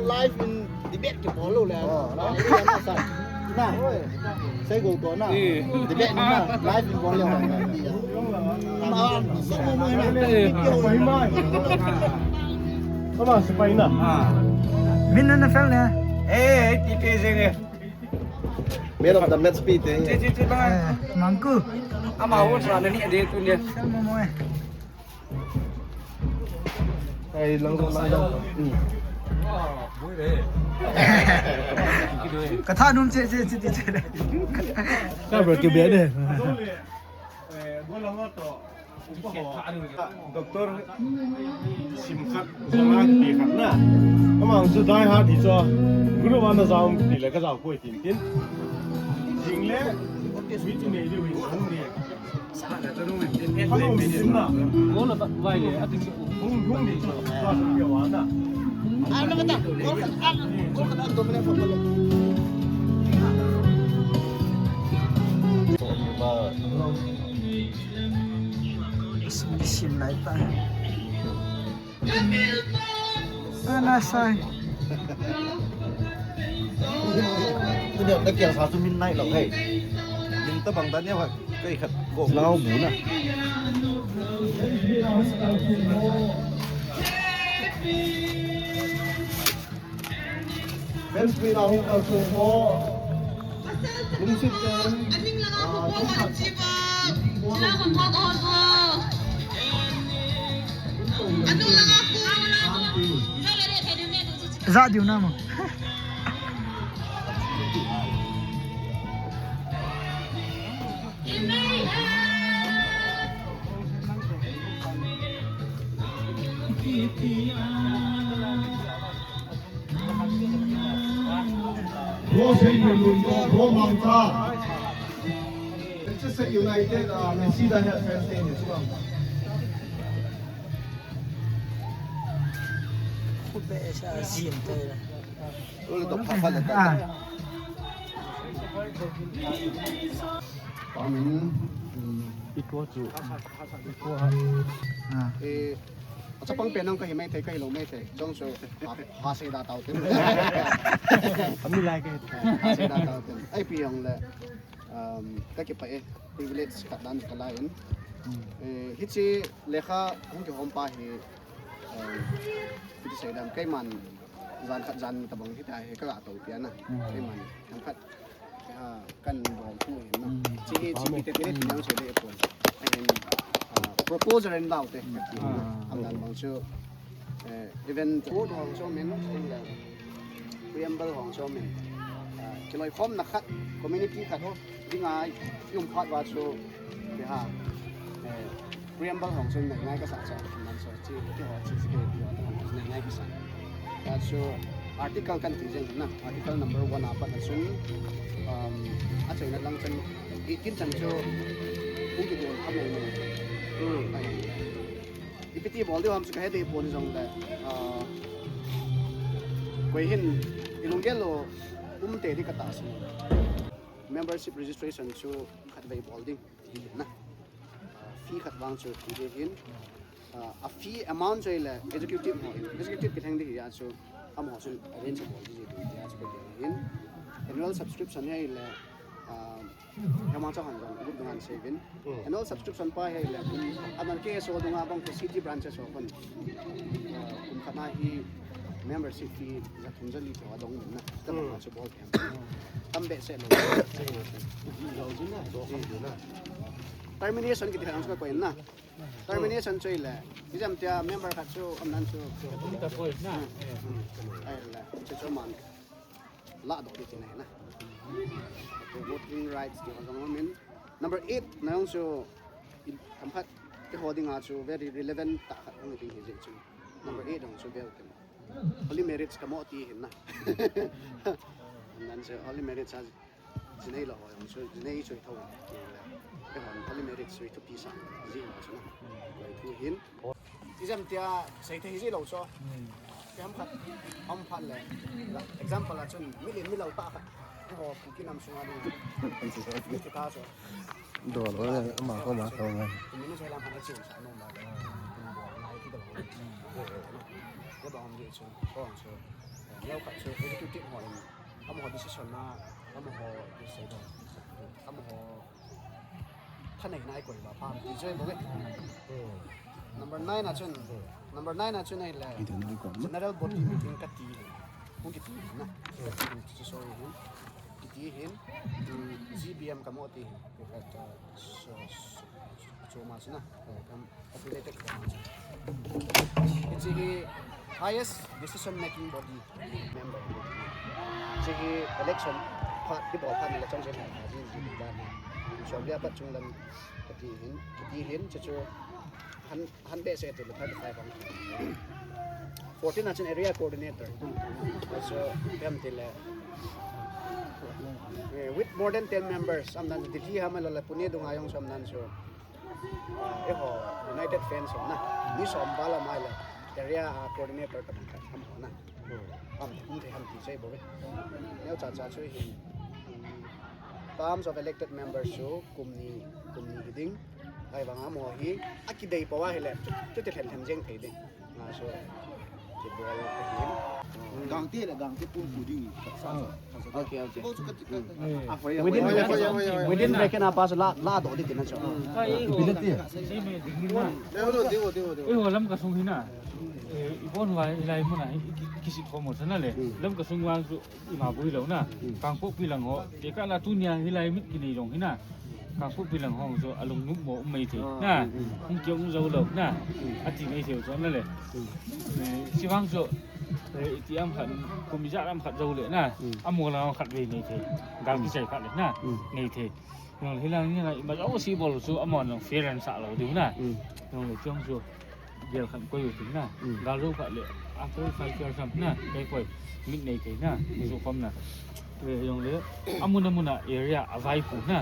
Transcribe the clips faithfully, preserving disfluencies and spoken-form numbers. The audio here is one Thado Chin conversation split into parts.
Live in debate kibol lou le. Oh, na. Na. Sei go to na. Eh. Debate na. Live in bol le. Ma, so mo mo na. Eh. Come on, Spain na. Ah. Min na na fel ne. Eh, eh, ti te je ne. Man of the match pi te. Ti, ti, ti, ba. Eh, mangku. Ama ho sa na ni de tu ne. Fel mo mo eh. Ai, lang, lang, lang. Hmm. Ka tha num che, che, che, che, che. Ka bro, ke be de. Doctor Simkhat, Zanga ti khat na. Ama chu die hard hi chu. Guru wana jam ti le ka jam poi tin tin. Jing le, mi chu nei de wi, hung de. Sim, sim lai ta. Ana sai. Tunia na kiang sa chu min nai lou hei. Min tabang ta nia ha. Kai khat go. Lau bu na. Fans meet a hung kal sung ho. Lungsit ten. Za diu na mo. Bro, sei ni lu to, bro, Mangcha. Manchester United, ah, Messi da head fans te ni chuang. Khu be sa zin te. Ule to pha pha le ta. Ah. Pamin, mm, iko chu. Iko ha. Ah. Eh, Achapang pen nang kahi mai thei, kahi lou mai thei. Jong chu, ha, ha sei da tau ten. Ami lai ke. Ha sei da tau ten. Ai pi jong le, um, ka kipah e, privilege khat dan ka la in. Hmm. Eh, hiche lekha hung kihom pa hi, um, hiti sei dam, keiman jan khat jan tabang hita hi ka ga tou pia na. Hmm. Keiman, themkhat Ha, kan bol khu hin na. Hmm. Chi hi, chi hi te te, hmm, ti nang sei le pon. Ahin, ah, proposal in lau te. Ah. Am dan bang chu, eh, event board hong chu min, in le preamble hong chu min. Ah, kiloikhomna khat, community khat ho, dinga i um phat uva chu, ti ha. Eh, Preamble hong chun nei ngai kasa cha, nan so chi, keiho chi, keiho te hong nei ngai kasa. Tua chu article kan ti jeng na, article number one a pat na chun, um, achaina lang chan, eighteen chan chu, hung kibol kha mai mai. Hmm. Ai. Ipi ti bol diu ham chu kahe deh pon jong le, uh, koi hin, ilunggel lou, um te di kata si. Membership registration chu khatvei bol ding. Hi na. Ah, fee khat vang chu ti ding hin. Ah, a fee amount chu ahile executive ho hin. Executive kitheng ding hi a chu amaho chu arrange bol ding hi a chu ko ding hin. Annual subscription hi ahile, ah, hemang chu han jong group dungan sei vin. Hmm. Annual subscription pa hi ahile, aman K S O dunga bang ko city branches ho kon. Ah, kum khat na hi membership fee ja thum ja li ko adong na. Ka, hmm, chu bol. Tam behseh lou. Termination kiti khat chu ka koi na. Termination chu ahile, ijam tia member khat chu, um, nan chu. Hmm. Hmm. Ahile, chu chu man. Ladoh ding tina na. Voting rights ti ho jong min. Number eight na jong chu, in, themkhat keiho dinga chu very relevant tah khat hung ding hi jeh chun. Number eight jong chu veu tin. Holy marriage kamo ti hin na. Nan chu holy marriage a jinei lou ho jong chu, jinei chu tho. Keiho holy marriage chu thupi sa ji ho chu na. Koi thu hin. Ijam tia seithei ji lou chu. Hmm. Kei ham khat, ham khat le. Example a chun, milen milou tah khat. Keiho Kuki nam sunga ding. Kei ta chu. Dol, ama ko ma ko ma. Tuni ni chu lam khat a chun sa nom ba. Tun bol lai ti dol. Ke ba hom je chu, ko hom chu. Neo khat chu executive ho in, amaho decision na, amaho decision, amaho thanei na ikoi ba pam ti chu bou e. Number nine a chun, number nine a chun ahile general body meeting kati hin. Hung kiti hin na. Kati hin chu sorry hin. Kiti hin, um, G B M kamo ti hin. Kati, uh, so, so, so, so, ma chu na. Affiliated kamo chu. Hiche hi highest decision making body member. Hiche hi election phat, kibol phat ni le chong chen phat ni, ni dan ni. Som le apat chunglam kati hin, kati hin, chu chu han, han behseh ti le thirty-five ang. Fourteen a chun area coordinator. Also, pem ti le, eh, with more than ten members, am dan Delhi ham le Pune dunga jong som dan so. Eiho United Fans ho na. Mi som val a mai le area, ah, coordinator tam khat ham ho na. Am, um, thei ham ti sei bou e. Neo cha cha chu hin, um, terms of elected members chu kum ni, kum ni hi ding. Ahivang amaho hi akidei pou ahile, chu, chuti lhen lhen jeng thei ding. Nga chu, chu bol ahin. Gangte le gangte pum pu ding. Okay, okay. Bol chu ka, ka, ka. Within, within bracket a pa chu la, la doh ding tina chu. Eiho Lamka sung hi na. Eh, i bon va i lai mun a, i, i, kisih khom mo sana le. Lamka sung vang chu ima boi lou na. Kangpokpi lang ho, tekah la tunia hilai mit kinei jong hi na. Kangpokpi lang ho chu alungnop mo um mai thei na. Hung kiong jou lou na. Ati mai thei chu na le. Eh, chuvang chu, eh, iti am khat, kum ijat am khat jou le na. Amol a khat vei nei thei. Gal kichai khat le na. Nei thei. Jong le hilai ni la, ima jouse bol chu amahon jong fair and sah lou diu na. Jong le chong chu gel khat koi u tin na. Gal jou khat le, after five years ham na, kei koi, mit nei thei na, chu khom na. Eh, jong le, amun amun a area a vaipu na.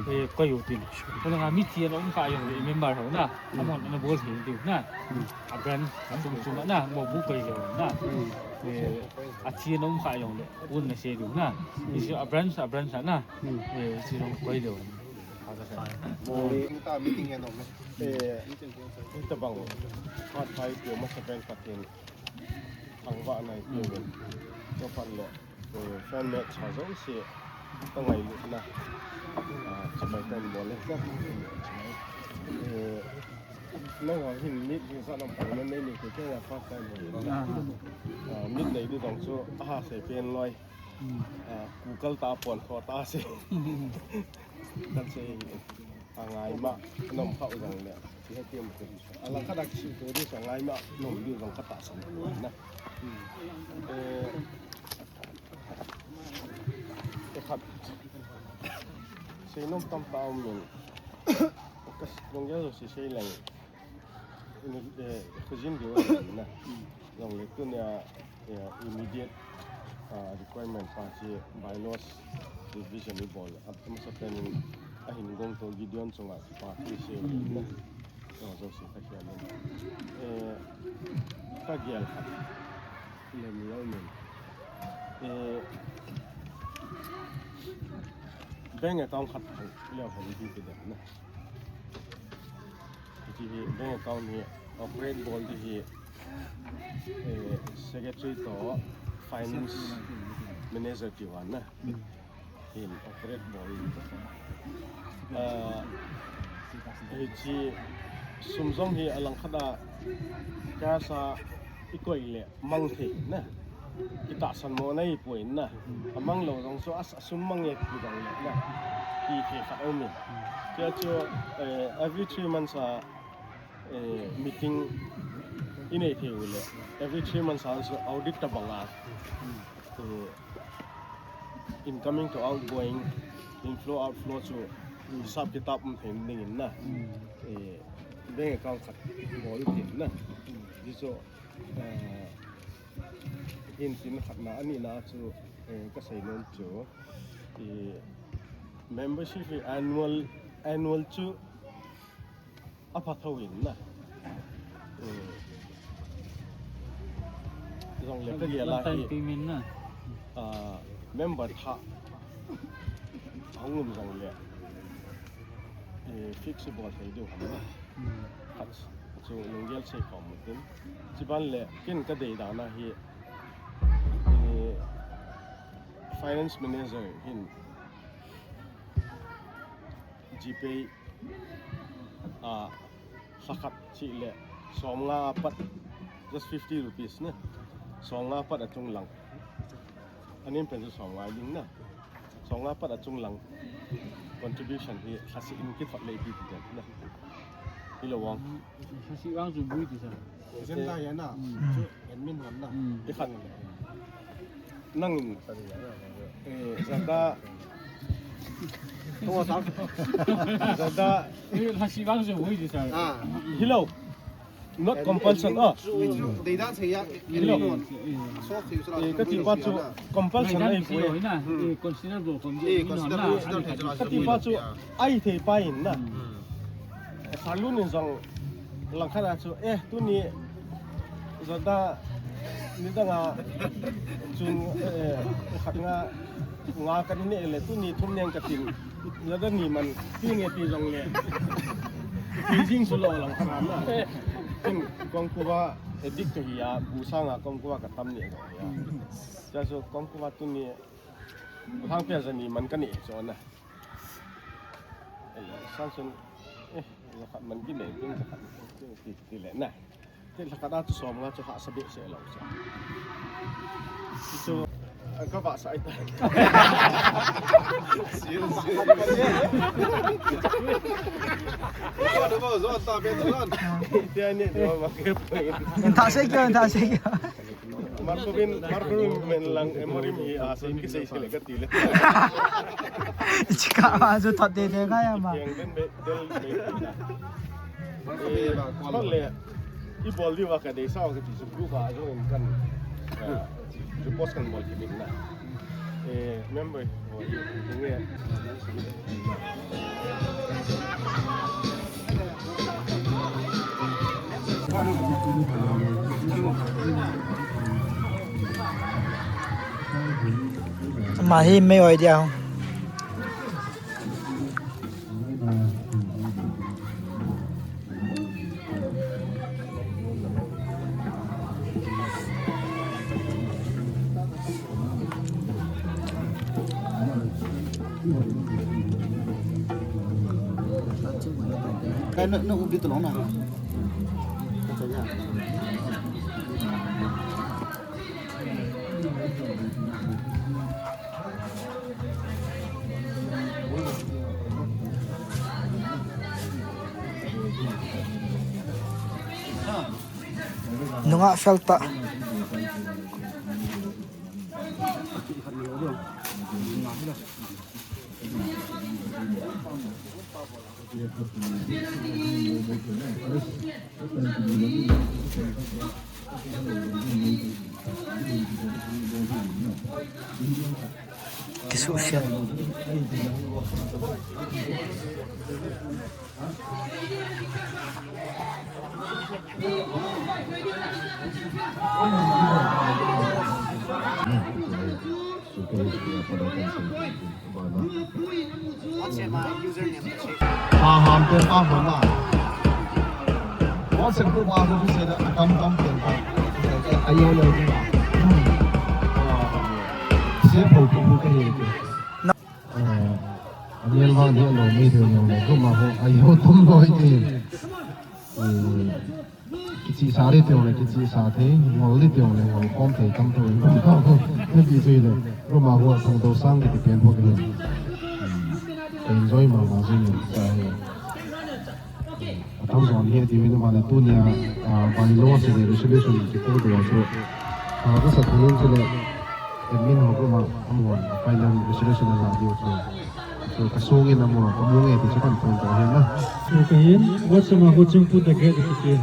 Eh, koi u tin. Koi le nga mithi ana um kha jong le, member ho na. Amahon ana bol thei diu na. A branch, a chom chom a na, mo bu koi jong na. Eh, athi ana um kha jong le, un na sei diu na. Hichu a branch, a branch a na. Eh, hichu jong koi diu. Mo ni ta meeting e nom. Eh, tabang, part five yo masa pen patin. Thangvah nai peh uvin. Chaphat le, eh, fan meet cha jouse ka ngailut na. Ah, chibai kan bol le. Eh, nangho hin meet hi sa nam pa na nei ni ke ke ya first time ho. Ah, meet nei di dong chu aha sei pen loi. Ah, kukal ta pon tho ta sei. Kan sei. A ngai ma, nom kha u jong le, ti he ti mo te. A lang khat a kisu to di sa ngai ma, nom di u jong ka tahsan na. Eh, eh, khat. Sei nom tam ta um min. Ka s-, lunggel jouse sei leng. Imi-, eh, khojin diu na. Jong le tunia, eh, immediate, ah, requirement pa chu bylaws revision i bol. At masa pen in ahin gong to Gideon chunga pa chu sei na. Jong jouse ka kian in. Eh, ka gel khat. Le mi lo min. Eh, bank account khat le ho di ti de na. Hiche hi bank account hi operate bol di hi, eh, secretary to finance manager ti uva na. Hin operate bol. Ah, hiche sum jong hi alang khat a cash a i koi le mang thei na. Kitahsan mo na i poi na. Amang lou jong chu a, a sum mang e ti jong le na. Ti thei khat um in. Tia chu, eh, every three months a, eh, meeting i nei thei u le. Every three months a chu audit tabang a. Eh, incoming to outgoing, inflow outflow chu hisab kitab um thei ding in na. Eh, bank account khat bol u tin na. Hichu Eh, hin tin khat na, ani na chu, eh, ka sei nom chu, eh, membership hi annual, annual chu a pha tho in na. Eh, jong le ka gel a hi, one time payment na. Ah, member thah hung um jong le, eh, fix bol thei diu ham na. Khat chu lunggel sei khom u tin. Chuban le ken ka dei dan a hi, eh, Finance manager hin GPay a lhakhat chih le somnga apat, just fifty rupees na. Somnga apat achung lang. Anem pen chu somnga ding na. Somnga apat achung lang contribution hi lhasih in kithot le ipi ti na. Hilou vang. Lhasih vang chu bui ti sa. Agenda hi na. Chu admin hon na. Ikhat. Nangin, eh, zada, zada, eh, lhasih vang chu bui ti sa. Hilou. Not compulsion, oh. Deida thei ya. Hilou. Eh, kati pa chu compulsion ahi poi. Consider bol khom ji. Kati pa chu ahi thei pa in na. Salun in jong langkhat a chu, eh, tuni zada nidang a chung, eh, khat nga, nga kanei le tuni thum neng katin. Zada ni man ti nge ti jong le. Ti jing chu lou langkhat a na. Tin kong kuva edik kahi a, bu sanga kong kuva katam ni jong le. Cha chu kong kuva tuni hang pia zani man kanei chu na. Samson, eh, lhakhat man kinei, tin lhakhat, tin ti, ti le na. Tin lhakhat a chu somnga chu hahsa behseh lou chu. Chu, a ka vahsa ai ta. Sil, sil. Zo, zo, zo, ta be, zo. Ti ani, zo, ma ke poi. Thase kyo, thase kyo. Marco Vin, Marco Vin men lang, eh, Morim hi, ah, sei kisei sei le kati le. Chika ma chu thot de de kaya ma. Yang den be, del be. Marco Vin ba, eh, call le. I bol di va ka de sa ka ti su group a jo in kan. Eh, ju post kan bol ki na. Eh, member. Ama hi mei oi dia. Nungah fel ta. Kisusia. Ha, ha, te pa, ha, ma. WhatsApp group a group se da, tam, tam, te pa. Ayo, yo, te pa. Se, po, po, po, ke, ke. Eh, amial vang dia lo, mi dia lo, group a ho, ayo, tam lo, te. Eh, Kichihsa ding teng le, kichihsa thei, ngol ding teng le, ngol khom thei, tam thei, tam thei, thei ti chu le, room a hua thong to sang kiti pen ho kiti. Hmm. Enjoy ma ma jing le, sa he. Atam jon he ti vin ma le tunia, ah, bylaw se le resolution kiti ko chu. Ah, ka sa thei chu le, admin ho ko ma, am hon, final resolution la diu chu. So, ka song in a mo, ka mo nge ti chu kan phone to hin na. So, ka hin, WhatsApp a ko chung put the great ti.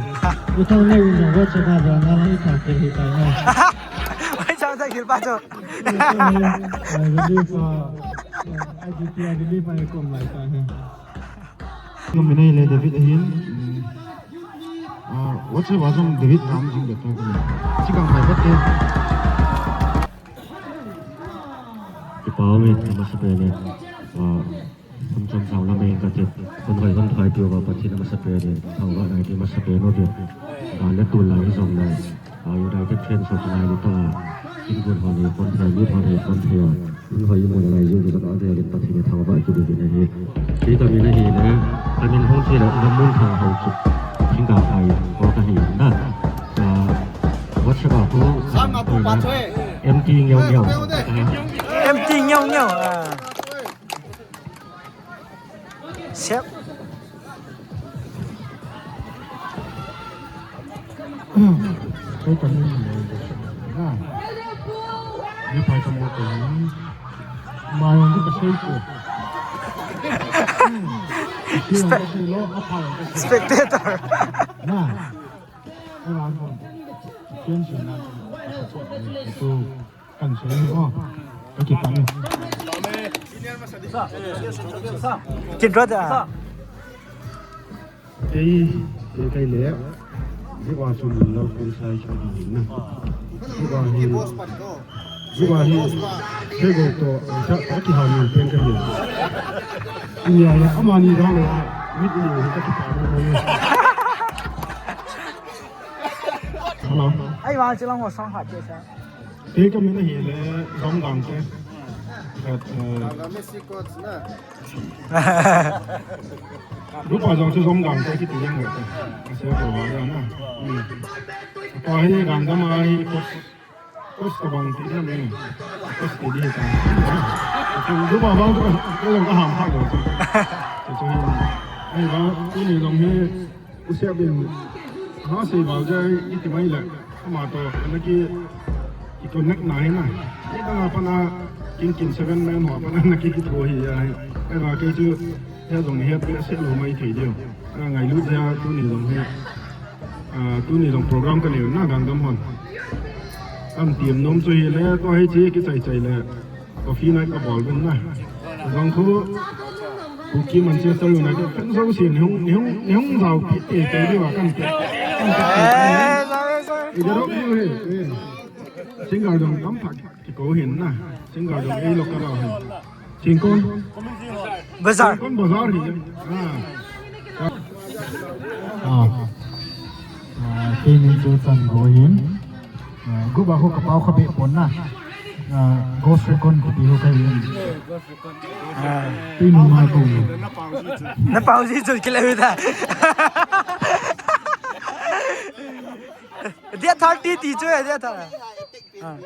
U Thang Neo in WhatsApp a ba na la i ta te hi ta na. Oi, chang chang khil pa chu. I believe, uh, I believe, I believe I come like that, huh? Kum minai le David hin. Ah, WhatsApp a jong David ram jing de to. Chikang mai pat te. Kipa ume, amasapen in, ah, hung chom chang lam in ka ti, hung hoi hung thai piu va Pathen amasapen in, thangvah nai ti amasapen uve. Dan le tun lai hi jong le, ah, United Friends of Nai ni ta, in gun hon hi kon thai, mit hon hi kon thai a. Hoi, mun lai jong ka ta te, Pathen thangvah kipe in ahi. Kei ka min ahile, ka min hung thei le, Lammunthang Haokip. Thingkang Phai, ko ka hi na. Ah, WhatsApp a ko, M T Ngeo Ngeo. Ah. M T Ngeo Ngeo, ah. Sep. Kei ka min le, na. Ni pa ka mo ko ni. Ma yong ka sei ko. Spe-, spectator. Na. Ai wa ko. Ken si na. Ko. Kan sei ni o. Ka kipah e. Kin rot a. Kei, kei, kei le. Jua chu lo pen sai chu ni na. Jua hi. Jua hi. Kei go to, sa, ka kihal ni pen ka hi. Ni ya ya, amani da lo. Mit ni ka kipah mo mo. Hello. Ai wa chu lang ho sang ha che sa. Kei ka min ahile Zomgang te. But, uh, Rupa jong chu Zomgang te kiti jeng le. Ase ko wa na. Hmm. Pa hi Gangdam a hi coach, coach tabang ti na me. Coach ti di ta. Rupa bang ko jong ka ham pha lo. Chu chu hi. Ai wa, tuni jong hi U Siap in, ha, sei val jai, iti mai le, ama to, ana ki, ki connect na hi na. Ni ka nga pa na, kin kin seven man ho, pa na, na ki ki tho hi ya hi. Ai va kei chu, he jong ni he pe se lo mai thei diu. Ka ngailut jeh a, tuni jong hi, ah, tuni jong program ka nei na Gangdam hon. Kan tiam nom chu hi le, to hi chi ki chai chai le. Coffee night ka bol uvin na. Jong khu, Kuki Manchester United fan jouse ni hung, ni hung, ni hung jao pi te te diu a kan pe. I da rok diu he. Single jong tam thak ki ko hin na. Single jong ei lo ka lo hin. Singkon. Bazar. Singkon Bazar hi. Ah. Ah. Ah, kei ni chu chan go hin. Ah, group a ho ka pao kha be pon na. Ah, Ghost Recon kiti ho ka hin. Ah. Tui nu ma ko. Na pao ji chu kile hu ta. Dia thirty ti chu dia thirty. Ah.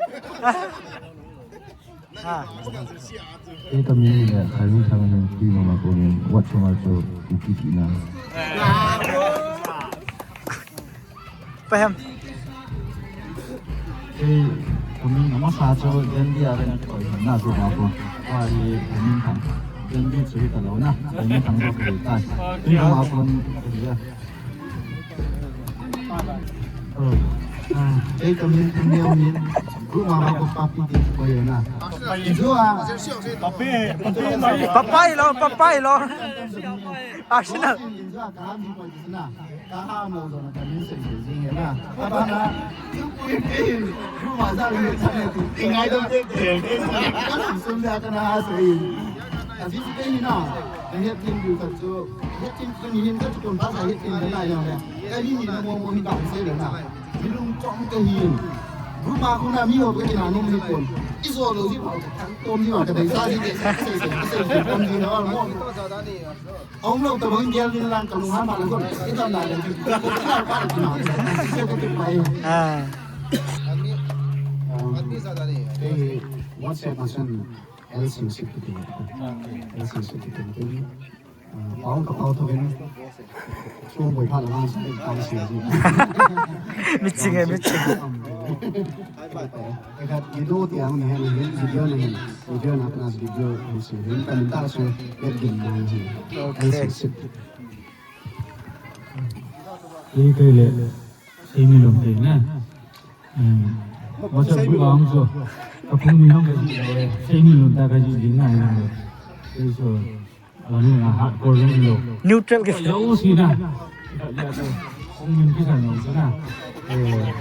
Ah. Kei ka min le, Khairunthang in, Tuimama kong in, Watchung a chu, Kuki kiti na. Pahem. Kei ka min amasa chu, Dendi a ven koi na chu ba ko. Wa hi ka min thang. Dendi chu hi ta lo na. Ka min thang ba ko tai. Tuimama kong in, ya. Oh. Ah, kei ka min Thang Neo in, group mama ko papi ti ko ye na. Jua. Papai lo, papai lo. Arsenal. Jua ka mi ko na. Ka ha mo zo na ka min se ji na. Ka ba na. Group ma za ni sa ni. Ngai dam te te. Ka sum sum da ka na ha se. Ka ji te ni na. Ka het tin du ka chu. Het tin tu ni hin ka chu kon ta sa het tin da na ya le. Ka ni ni na mo mo ni ka se le na. Ni lung chong ka hin. Ru ma khu na mi ho ka ki na nung ni kon. I zo lo ji pa. Tom ni wa ka dai sa ji ke sa se se se se tom ni na mo. Ong lo ta bang gel ni lang ka lung ha ma la kon. I ta na le. Ko ta pa ki na. Se ko ti pa. Ah. Eh, WhatsApp ma sun. L C C kiti. L C C kiti. Ah, pao ka pao tho ken. Kong boi pha la lang sa, pao si ji. Mi ching e, mi ching. Eka video ti ang ne, video ne, video na kana video ni si. Hin ka min ta su, vet din na ji. Okay. L C C. Ni kai le. Seini lom te na. Hmm. Masa bu ang so. Kapung ni hong ka ji le. Seini lom ta ka ji ding na ya. So. Ani na hardcore lo. Neutral ke. Yo si na. Kong min ki sa no na. Eh.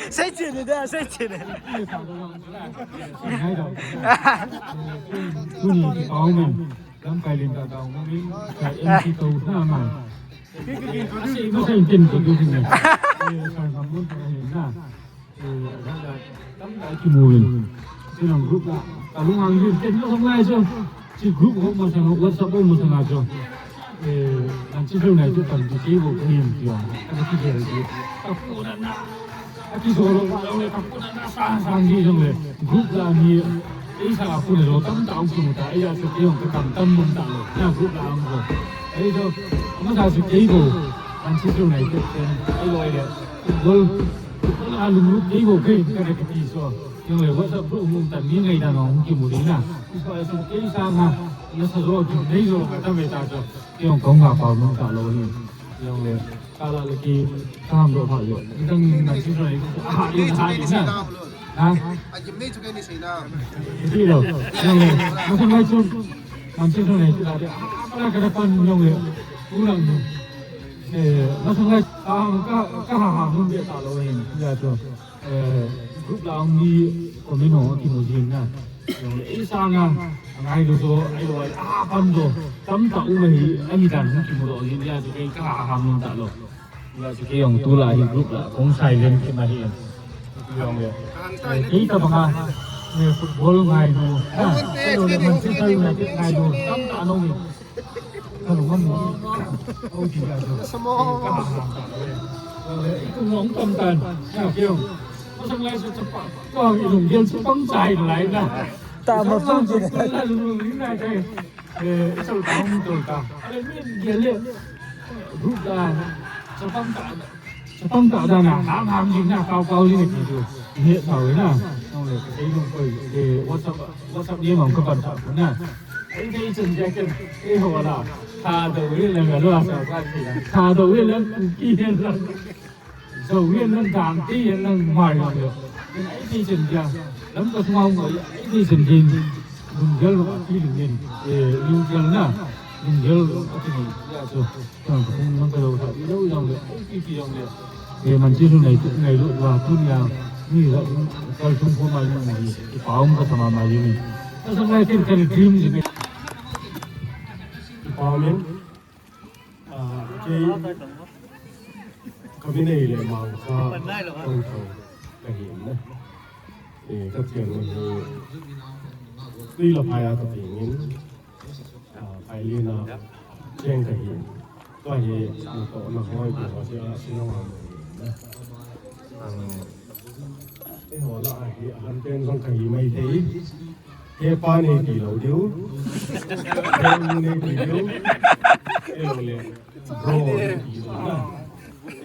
Sei che ne da, sei che ne. Kuni ki pao men. Lamkai len ka dau ma min, ka M P to na ma. Sei ma sei ten ko du ne. Eh, sang kamun ta hin na. Eh, ada tamtah kimu uvin. Chunang group la, kalung ang uvin, ken masang lai chu. Chi group ho masang, WhatsApp ho masang a chu. Eh, an chi chu nai chu pan chi chi ho ko hin tia. Ada ki jel ji. Kapu na na. Aki jolo, jolo, kapu na na sang sang ji jong le. Group la ni, ei sa a pu le lo tamtah ong kimu ta, ei a chu kei ong ka kam tam mong ta lo. Na group la ang ko. Ei chu, masa chu kei ko. An chi chu nai chu ken, ei lo ei le. Gol. Alung lut kei bou kei, ka re kiti so. Jong le WhatsApp group mong tan ni ngai dan ong kimu ding na. Iso iso kei sanga, nasa jo, jong nei jo, kata me ta jo. Jong kong nga pau mong ta lo ni. Jong le, kala le ki, kam do pha jo. Ni dang ni na si so ni, ah, ni ha ni na. Ha? Ti lo. Jong le, masang lai chu. Man si so ni, kala de, ah, kala kala pan jong le. Kulang ni. Eh, masang lai, ah, ka, ka ha ha mun de ta lo hin. Ya chu. Eh, group la ong ni comment ho kimu jing na. Jong le, ei sanga, ngai lo so, ei lo, ah, pan lo. Tamtah u ma hi, ahi dan hung kimu lo jing, ya chu kei ka ha ha mun ta lo. Ya chu kei jong tu la hi group la, kong silent kei ma hi. Jong le. Eh, kei tabang a, eh, football ngai lo. Ah, ei lo le, Manchester United ngai lo. Tamtah nong hi. Ka lung amu. Au ti ka jo. Ka ha ha. Ka lung tam tan. Ka keu. Masang lai sa chapa. Ka i lung gel sa pang chai lai na. Ta ma pang ji. Ka lung lung ring lai kai. Eh, i chal ta mu tol ta. Ale min gel le. Ru ta. Sa pang ta. Chapang ta dan a, ham ham jing na, kau kau jing na ti chu. Ni he thau na. Nong le, kei nong koi, eh, WhatsApp, WhatsApp ni mang ka pan ta na. Ei, ei, chen ja ken, ei, ho la. Tha do wi le, ga lo sa ka ti na. Tha do wi le, ku ki hen la. Zo wi le, dang ti hen la, mai la. Ei, ei, chen ja. Lam ka smau mo, ei, ei, chen jing. Lung gel lo, ti lung in. Eh, lung gel na. Lung gel lo, ka ti ni. Ya, so. Tang kung nang ka lo sa, i lo jong le, i ti ti jong le. E man chi lu nei, nei lu wa tun ya, ni la, kal sung ko mai mai ni, i pa um ka sama mai ni. Ka sa mai kin ka dream ji ni. I pa um, ah, ke, ka bi nei le ma sa, tong tong, ka hi na. E, ka tian ni, tui la pa ya ka ti ni. Ah, Pailina, cheng ka hi. Tua hi, ah, tohna hoi, ko ho sia, sina wa mo. Ah, eh, ho la hi, ahan pen jong ka hi mai thei. He pa nei ti lo diu. He nu nei ti diu. Eh, lo le. Bro nei ti lo na.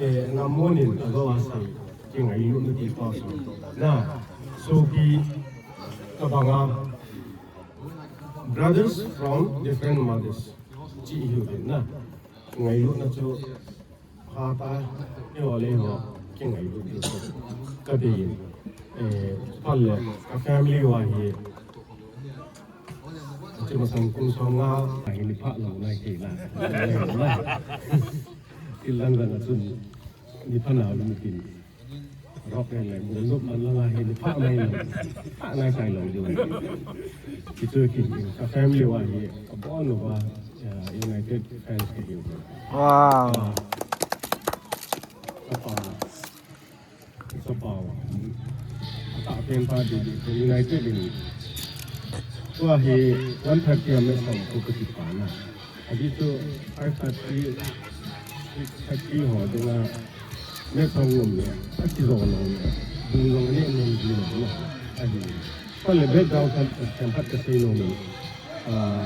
Eh, ngam mo nin, a go a sai. Ki ngailut na ti pa so. Na, sopi, tabang a. Brothers from different mothers. Chi hi u din na. Ngailutna chu ha ta, eiho le eiho, kingailut diu chu. Ka dei in. Eh, pal le, ka family uva hi. Chu masang kum som nga, hi ni pha lo na hi na. Thil dang dang a chun, ni pha na lo ni tin. Rock and roll, group man langa hi, pha mai lo. Pha ngai sai lo diu. Kichu kin, ka family uva hi, ka bon uva, uh, United fans ka hi. Wow. Uh, ka pa, ka pa uva. Ata pen pa di, di, United in. Tua hi, one thirty a match ko, ko kipa na. Adih chu five thirty, six thirty ho dinga match hung um le, akijo lou le, ding lou le, nung ding lou le, ahi. Kale background khat, khat kasei nom in. Ah,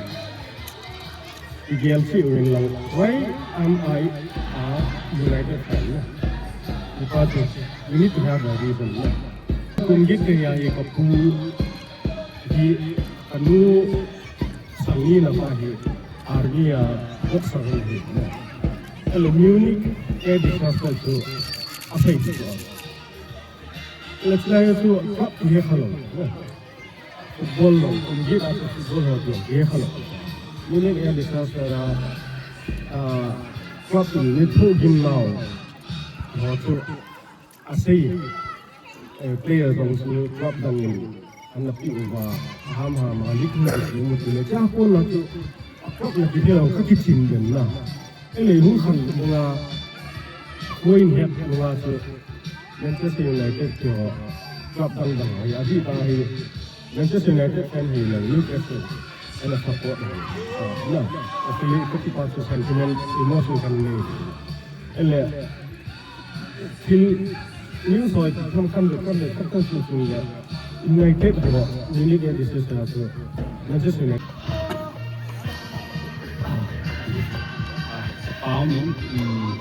i gel cheh uvin lang, why am I a United fan? Because you need to have a reason. Kum get kahi a, kapu hi, kanu Sangni na pa hi army a boxer hi na. Kale Munich air disaster chu asei chu. Kale chulai chu club hi kha lo na. Football lo, kum get a football ho chu hi kha lo. Munich air disaster a, ah, club ni thu gim nau. Ho chu Asei, eh, player dang chu club dang in, ana pi uva, ham ham, a lik na chu mu chu le, cha pon na chu, a club na ki hel, ka ki chin den na. Ele hung khan, nga, Point het nunga chu Manchester United kiho club dang dang ho hi, adih tah hi Manchester United fan hi lou, Newcastle ana support hi. Ah, na, actually, kati pa chu sentiment, emotion kanei. Ele, thil news ho tham kham de kham de kham kham sung sung le United ho, United States na chu Manchester United. Pau min, um,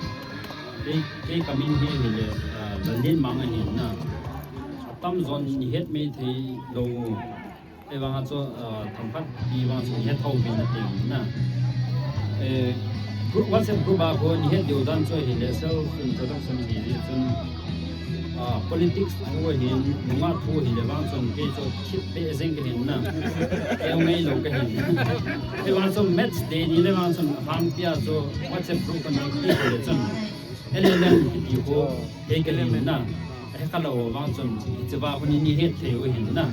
kei, kei kamin hi hile, ah, Lallen Mang ahin na. Atam jon nihet mei thei lou. Ahivang a chu, ah, themkhat pi vang chu nihet thou pi na ting na. Eh, group, WhatsApp group a ko nihet diu dan chu hile self introduction hi, hi chun, ah, politics thu ahin, nungah thu hile vang chun kei chu khit pe jeng kahin na. Kei ngei lou kahin. Ahivang chun match day ni le vang chun hang pia chu WhatsApp group kana pi le chun. L L M kiti ho, kei kahin na. He kalo vang chun, hiche va hon ni het thei u hin na.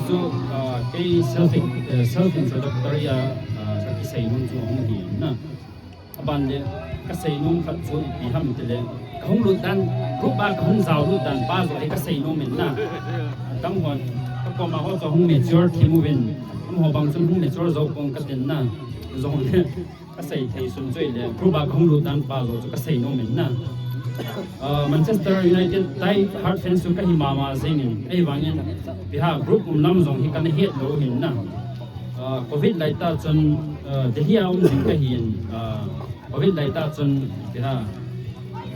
Chu, ah, kei self, eh, self introductory a, ah, ka kisei nom chu hung hin na. Aban le, kasei nom khat chu ipi ham tile, kahung lut dan, group a kahung jao lut dan pa jong hi kasei nom in na. Dang hon, kakoma ho chu hung mature thim uvin, amaho bang chun hung mature jou pong katin na. Jong le, kasei thei sun chu ile, group a kahung lut dan pa jong chu kasei nom in na. Ah, Manchester United die hard fans chu kahi mama jeng in, ahivangin, ipi ham group um lam jong hi kana het lou hin na. Ah, covid lai tah chun, ah, Delhi a um jing kahin, ah, covid lai tah chun, ipi ham,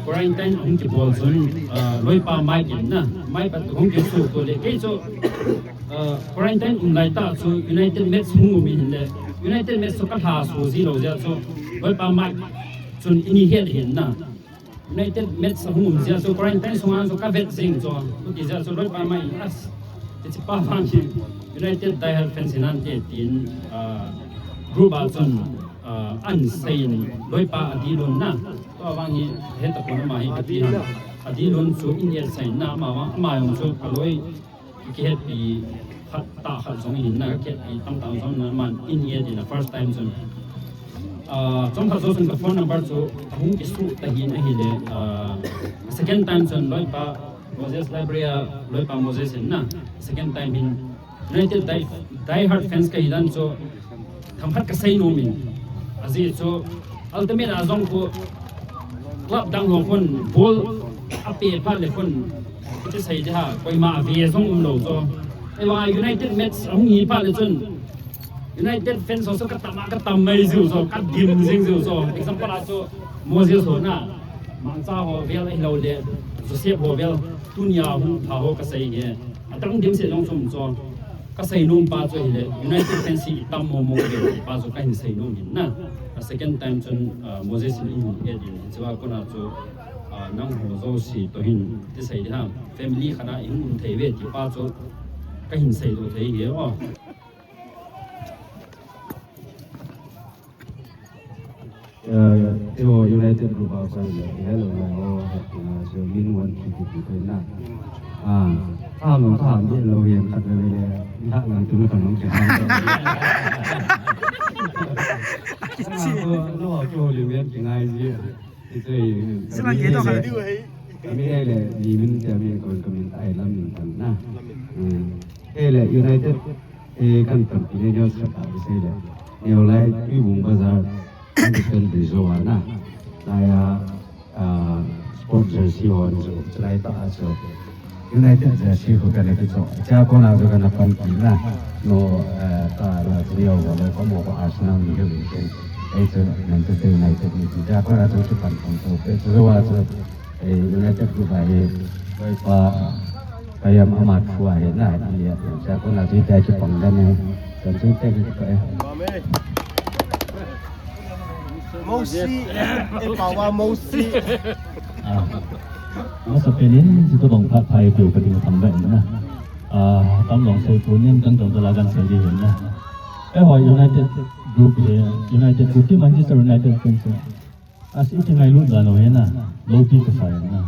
quarantine hung kibol chun, ah, loipa Mike in na, Mike pat hung kisu ko le, kei chu, ah, quarantine um lai tah chu United match hung um in le, United match chu kalha su ji lou jeh chu, loipa Mike chun ini het hin na. United match ahung um jeh chu quarantine sunga chu kavet jing chu. Chuti jeh chu loipa Mike in as, hiche pa vang hi United die hard fans hinante tin, ah, group a chun, ah, ahin sei in loipa adih lun na. Tua vang hi heta pon ama hi kati ham. Adih lun chu in et sai na ama vang, ama jong chu kaloi kihetpi khat tah khat jong hin na, kihetpi tamtah jong na man in et in a first time chun. Ah, chomkhat jou chun ka phone number chu ahung kisuh ta hin ahile, ah, second time chun loipa Moses library a loipa Moses in na, second time hin United die, die hard fans kahi dan chu themkhat kasei nom in. Ajeh chu ultimate a jong khu club dang ho khun ball ape phat le khun, kasei ding ham, koima ave jong um lou chu. Ahivang United match ahung hi phat le chun United fans ho chu katam a katam mai jiu chu, kadim jing jiu chu. Example a chu Moses ho na, Mangcha ho vel ahilou le, Joseph ho vel, tunia hung lha ho kasei hi. Adang dimset jong chu um chu. Kasei nom pa chu hile, United fans hi itam mong mong ve pa chu kahin sei nom hin na. A second time chun, ah, Moses in in et in, hiche a kona chu, ah, nangho jouse toh hin, ti sei ding ham, family khat a ihung um thei uve ti pa chu kahin seidoh thei hi o. Eh, eiho United group a chang le, hello, hello, eh, so min one three two two na. Ah, ah, lo, ah, mi lo, hian khat le le, mi hah ngang tu na kan long ke. Ah, lo, lo, lo, le, mi ki ngai ji. Ito, eh, Sila kami ke to le, kami le, ni min, kami kon, kami ai lam min tan na. Hmm. Eh, le, United, eh, kan pan, pine news khat a, sei le. Neo lai, Tuibong Bazar, kan pen bi zo a na. Lai a, ah, sport jersey ho, zo, chulai ta a zo. United jersey ho kana kicho. Cha kona zo kana pan kit na. No, eh, ta la neo ho, no, komo ko Arsenal ni ho ni ken. Ei zo Manchester United ni. Cha kona zo kipan pan to. Pe zo wa zo, eh, United group a hi. Loipa, Payam ama thu ahi na, i lia. Cha kona zo ta kipang dan e. Kan zo ta ki pa e. Mosi, eh, Pawa Mosi. Ah. Masa penin, situ bang phat phai piu ka ding tham ba na. Ah, tam long sei punin kan tong tala kan sei di na. Eiho United group hi, United group ti Manchester United kan sei. Asi ti ngai lut dan lo hi na. Lo ti ka sai na.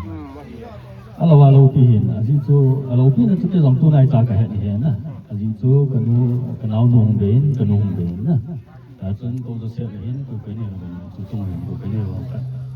Alo a lo ti hin, asi chu, a lo ti na chu te long tu nai cha ka he ni he na. Asi chu, ka nu, ka nau nu hung bein, ka nu hung bein na. Ta chun ko Joseph le hin ko kani lo, chu chung hin ko kani lo ka.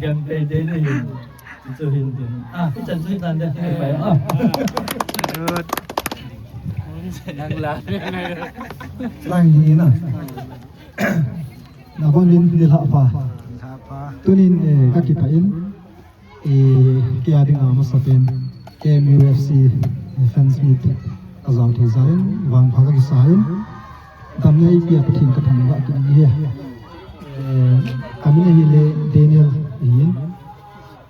Gam pe de ni. Chu hin tin. Ah, ichan chu tan de. Pai ah. Good. Nang la. Lang ni na. Nabon in ni la pa. Tunin, eh, kakipah in. Eh, kei a dinga masapen K M U F C, eh, fans meet kajao thei jal in, vangpha kakisa in, damna eipeh a Pathen kathangvah kit e. Eh, kamin ahile Daniel ahin,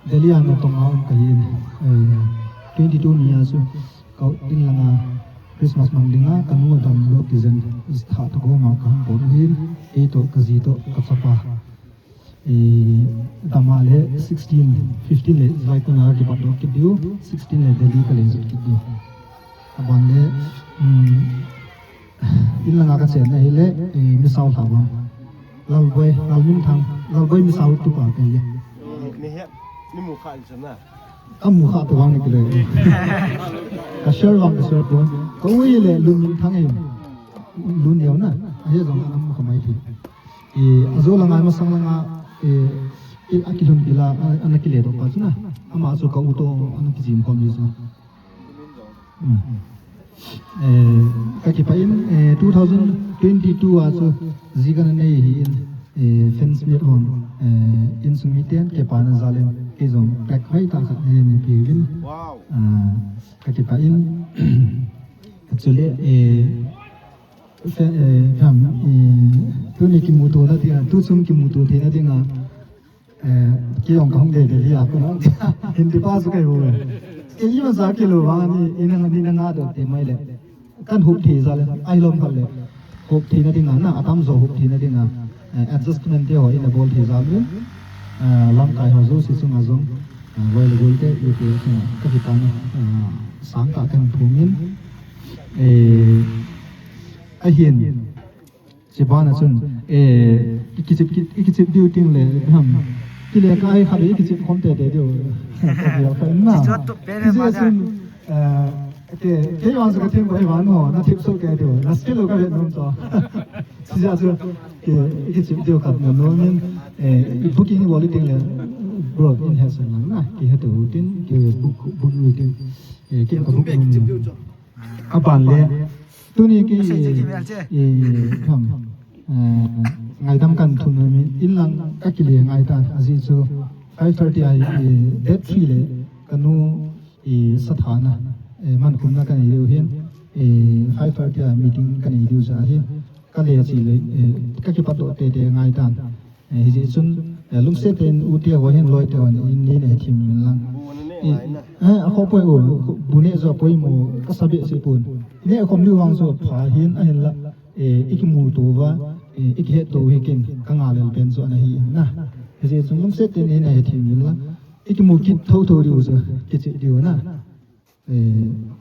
Delhi a natong a um kahin, eh, twenty-two ni a chu ka in langa Christmas mang dinga kanu adam lou kijen, thah toh goma kahung bol ahin, kei toh kaji toh kachapa. Eh, dam a le sixteen, fifteen le Jaikuna kipatdoh kit diu, sixteen le Delhi kale jot kit diu. Aban le, um, in langa kachen ahile, eh, Misao lha bang. Lalboi, Lalminthang, Lalboi Misao tupa kei. Ni he, ni mu kha isam na. Kamu kha to bang ni kile. Ka share bang ka share pon. Ka u le Lunminthang e. Lun neo na. Ahi jong anam khamai thi. Eh, ajo langa, masang langa, eh, eh, akilhun kila, a, ana kile doh pa chu na. Ama chu ka u toh ana kijim khom ji chu. Hmm. Eh, kakipah in, eh, two thousand twenty-two a chu ji kana nei hi in, eh, fans meet hon, eh, insung miten kipana jal in, kei jong pek hoi tah khat nei nei pi in. Wow. Ah, kakipah in, chule, eh, Fe-, eh, kham, eh, tuni kimuto na dinga, tu chung kimuto thei na dinga, eh, kei jong kahung de de lia ko na. Hindi pa chu kai ho. Kei ima sa kilo ba ni, ina ni na nga doh te mai le. Kan hup thei jal le, ai lom khat le. Hup thei na dinga na, atam jo hup thei na dinga, eh, adjustment te ho ina bol thei jal le. Eh, lamkai ho jouse chunga jong, eh, loi le gol te, u te chunga, ka hi ta na, eh, sang ka kan phung in. Eh, Ahin, chibana chun, eh, ikichip, ki-, ikichip diu ting le, ham, kile kai khat ikichip khom tete diu. Ka vel kha in na. Kichot tu pen. Kije ma chun, eh, ke, ke yuan sa ka thim bai van ho, na thip so ke diu, na skill ka vet nom to. Kije chun, ke, ikichip diu khat na nom in, eh, booking wali ting le, bro, in he sa na, ke he tu tin, ke book, book waiting, eh, ke ka book nom. Aban le, tuni ki, eh, kham, eh, ngaidam kan thum na mi, in lang ka kile ngai ta, ajeh chu five thirty a, eh, date three le, kanu, eh, sathana, eh, mankhumna kanei diu hin, eh, five thirty a meeting kanei diu ja hi, ka le chi le, eh, ka kipat doh tete ngai tan. Eh, hijeh chun, eh, lungset in u te ho hin loi te ho in ni ne thim min lang. Eh, eh, a kho poi u, bu ne jo poimo, ka sa behseh pon. Ne khom diu vang chu pha hin ahinla, eh, ikimuto uva, eh, ikihetto u hi ken, ka ngai lel pen chu ana hi in na. Hijeh chun lungset in ni ne thim min lang. Ikimu kit thotho diu chu, kichep diu na. Eh,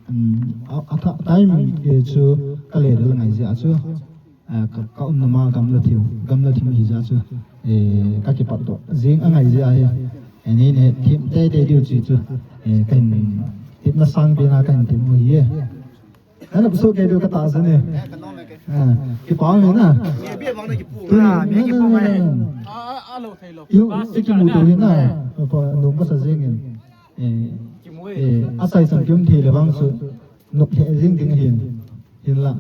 um, a, a tha-, time, eh, chu ka le dal ngai jeh a chu, eh, ka, ka umna ma gamla thim, gamla thim hi jeh a chu, eh, ka kipat doh jing angai jeh a hi, eh, ni ne thim tete diu chu chu, eh, ka hin thim na sang pen a ka hin thim u hi e. Ana so ke diu ka ta sa ne. Ah, kipa mai na. Ah, mi kipa mai. Yu, ikimuto hi na. Pa, nung ka sa jing in. Eh, eh, asai sam kium thei le vang chu. Nok he jing ding hin. Hinla.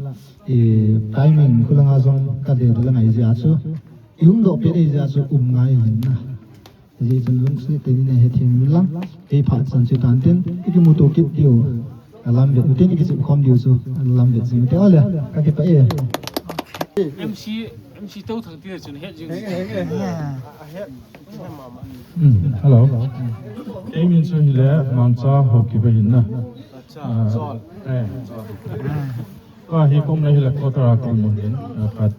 Eh, timing khu langa jong ka de la ngai jia chu. Ihung doh pet ei jia chu um ngai hin na. Hijeh chun lungset tah in hethem un lang, kei phat chan chu tan tin, ikimuto kit diu. Alam vet u tin, ikisem khom diu chu, alam vet jing u te ole, kakipah e. M C, M C Touthang ti chun het jing. Hmm, hello. Kei min chu hile, Mangcha Haokip ahin na. Ah, eh. Ka hi kum le hile quarter a kum hin, ah, khat.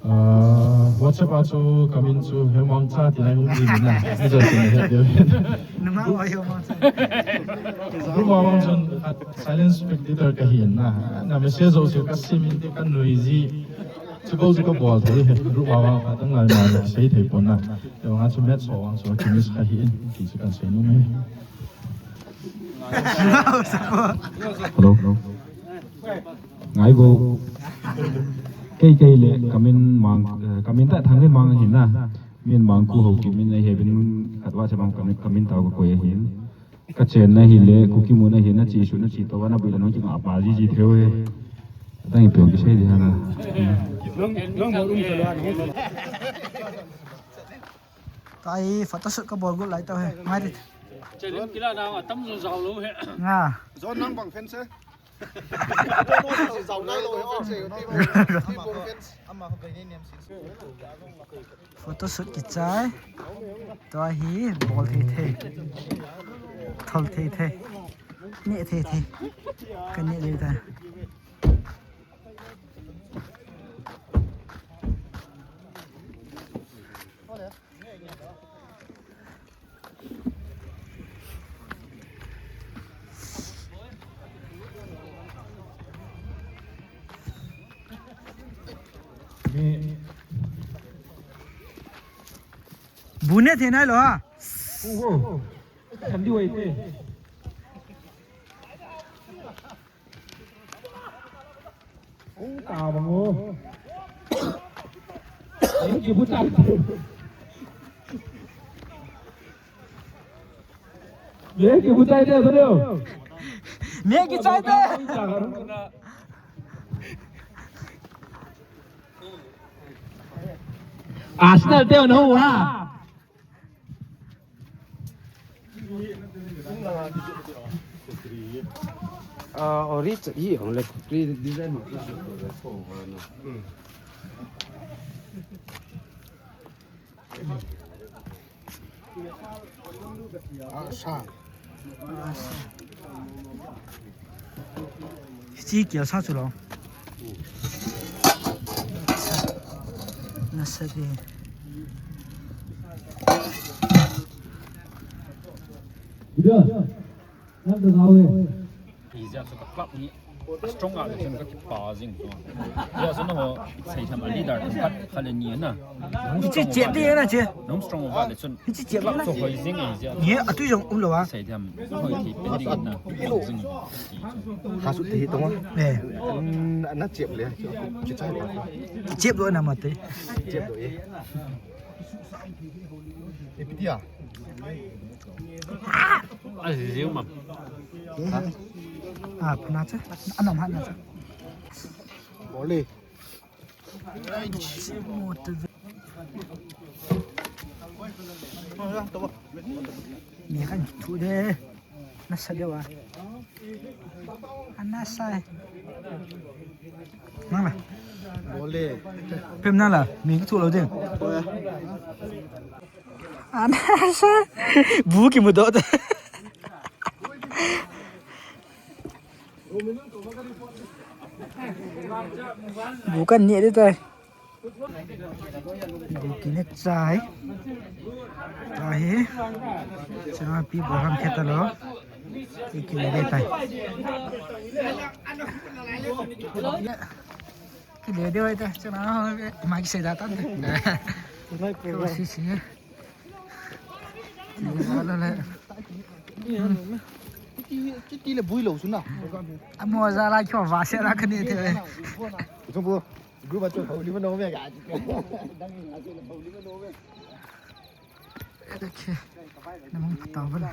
Ah, WhatsApp a chu comment chu he Mangcha tina hung ti na. Ni jo tina he. Numa oi he Mangcha. Group a vang chun silent spectator kahi na. Na message jo chu kasim in ti kanui ji. Chu ko chu kabol thei he. Group a vang khat tang lai ma sei thei pon na. Te vang chu match ho vang chu ka miss kahi in. Ti chu kasei nom e. Hello. Hello. Ngai bo. Kei kei le comment mang, eh, comment ta thang le mang hin na. Min Mangcha Haokip min ahi bin khat WhatsApp a comment, comment tau ka koi ahin. Ka chenna hile, Kuki mun ahin na chi su na chi to na bui la nong ki ma pa ji ji theu he. Tang i pyo ki sei di ha na. Nong, nong mo rum ka lo na. Ka hi photoshoot kabol got lai tau he. Ngai di. Chelim kila na atam jong jao lou he. Nga. Zon nang bang fence. Photoshoot kichai. Tua hi bol thei thei. Thol thei thei. Neh thei thei. Ka neh le ta. Bu neh thei nai lou ha. Oho. Kan di wai te. Ung ka bang o. Ye kibu tai te. Ye kibu tai te, sadio. Me ki chai te. Arsenal te no ha. Ah, ori cha i hong le kukri design. Ah, sa. Hichi kia sa chu lo. Nasa di. Ijia chu ka club ni strong a chun ka kipa jing chu. Ijia chu na ho sei tham a leader khat khat le ni na. Hichi chep di na che. Nung strong over le chun. Hichi chep la. Chu hoi jing ijia. Ye, atui jong um lo a. Sei tham hoi thi pen ding na. Jing. Ha su ti tong. Eh. Na chep le. Ki chai le. Chep lo na ma te. Chep lo e. E piti a. A ji ma. Ah, phuna cha. Anam ha na cha. Bole. Ni kan thu de. Nasa de wa. Anasa. Mang la. Bole. Pem na la. Mi thu lo de. Anasa. Bu kimudoh ta. Bu kan neh di tai. Bu ki neh chai. Tahi. Chama pi boham kheta lo. Ki le de tai. Ki le de tai. Chama ma ki se da tan. Ko si si. Ki le la la. Chuti le bui lou chu na. Amo ja la kyo va se la kani the. Chung bu. Group a chu hou li ma no me ga. Okay. Namang patau bala.